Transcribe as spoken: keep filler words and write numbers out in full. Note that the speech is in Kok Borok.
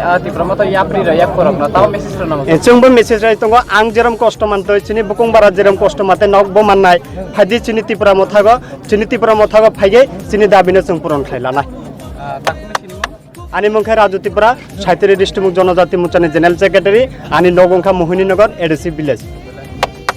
ah, Tipra Motha yapri rok, yak khorok no, tamo message rok no. Eh, chwngbo message rai tongo, ang jerom kosto mantoi, chini bukung bara jerom kosto mate nok bo mannai, phaidi chini Tipra Motha go, chini Tipra Motha go phaigei, chini dabi no chwng puron khlai lanai. Ah, takuni sinimo? Ani mung khe Raju Tripura, Saitiri District Jonojati Morcha ni General Secretary, ani nok wngkha Mohini Nagar, A D C Village.